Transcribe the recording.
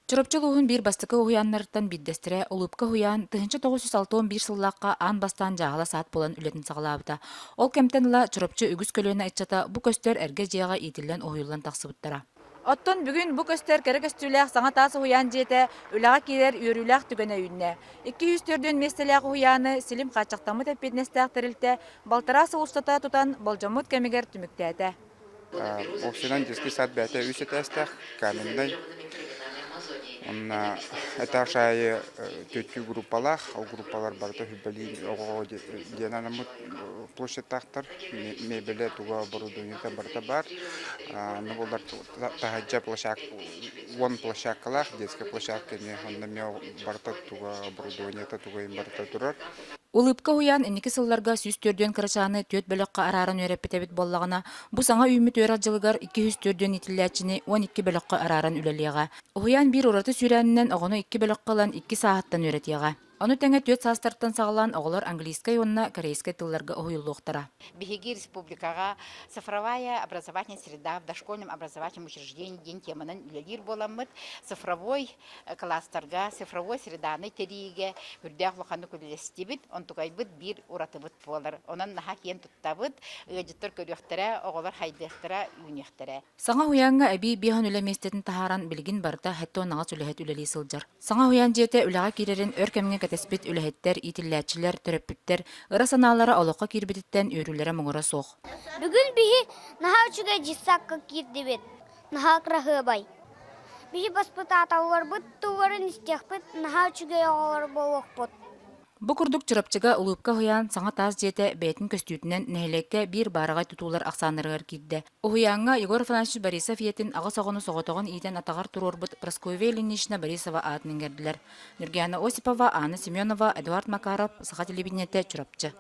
Чурапчы улууһун биир бастакы уһуйааннарыттан биирдэстэрэ Улыбка уһуйаан 1961 сыллаахха аан бастаан дьааһыла саат буолан үлэтин саҕалаабыта. Ол кэмтэн ыла Чурапчы үгүс көлүөнэ ыччата бу көстөр эргэ дьиэҕэ иитиллэн уһуйуллан тахсыбыттара. Оттон бүгүн бу көстөр кэрэ көстүүлээх саҥа таас уһуйаан дьиэтэ үлэҕэ киирэр үөрүүлээх түгэнэ үүннэ. 204 миэстэлээх уһуйааны силим хааччахтаммыт эппиэтинэстээх тэрилтэ балтараа сыл устата тутан болдьоммут кэмигэр түмүктээтэ. Общинан детский сад бэйэтэ үс этээстээх, каменнай. Онно этаж аайы түөртүү группалаах, ол группалар барыта сүбэлиин оҕоҕо диэн анаммыт площадьтаахтар. Мебелэ, туга, оборудованиета барыта баар. Онно буоллар таһырдьа площадка, уон площадкалаах, детская площадка эмиэ онно эмиэ барыта туга, оборудованиета туга барыта турар. Улыбка уһуйаан инники сылларга 104 кырачааны түөрт бөлөххө арааран үөрэппит эбит буоллаҕына, бу саҥа үүммүт үөрэх дьылыгар 204 иитиллээччини 12 бөлөххө арааран үлэлиэҕэ. Уһуйаан биир ураты сүүрээнинэн оҕону икки бөлөххө ылан икки сааһыттан үөрэтиэҕэ. Ону тэҥэ түөрт саастартан саҕалаан оҕолор английскай уонна корейскай тылларга уһуйуллуохтара. Биһиги республикаҕа цифровая образовательная среда в дошкольном образовательном учреждении диэн теманан үлэлиир буоламмыт, цифровой кылаастарга цифровой среданы тэрийиигэ үрдээх улаханнык үлэлэстибит, онтукайбыт биир уратыбыт буолар. Онон наһаа киэн туттабыт, ыалдьыттар көрүөхтэрэ, оҕолор хайдыахтара, үүнүөхтэрэ. Саҥа уһуйааҥҥа эбии биэһэн үлэ миэстэтин таһааран, билигин барыта 76 үлэһит үлэлии сылдьар. Саҥа уһуйаан дьиэтэ үлэҕэ киирэрин өр кэмҥэ кэтэспит үлэһиттэр, иитиллээччилэр, төрөппүттэр ыра санаалара олоххо киирбититтэн үөрүүлэрэ муҥура суох. Бүгүн биһи наһаа үчүгэй дьыссаакка киирдибит. Наһаа кыраһыабай. Биһи баспытааталларбыт тылларын истиэхпит, наһаа үчүгэй оҕолор буолуохпут. Бу курдук Чурапчыга Улыбка уһуйаан саҥа таас дьиэтэ бэйэтин көстүүтүнэн нэһилиэккэ биир баараҕай тутуулар ахсааннарыгар киирдэ. Уһуйааҥҥа Егор Афанасьевич Борисов ийэтин аҕыс оҕону соҕотоҕун иитэн атаҕар туруорбут Прасковья Ильинична Борисова аатын иҥэрдилэр. Ньургуйаана Осипова, Анна Семенова, Эдуард Макаров, Саха телевидениетэ, Чурапчы.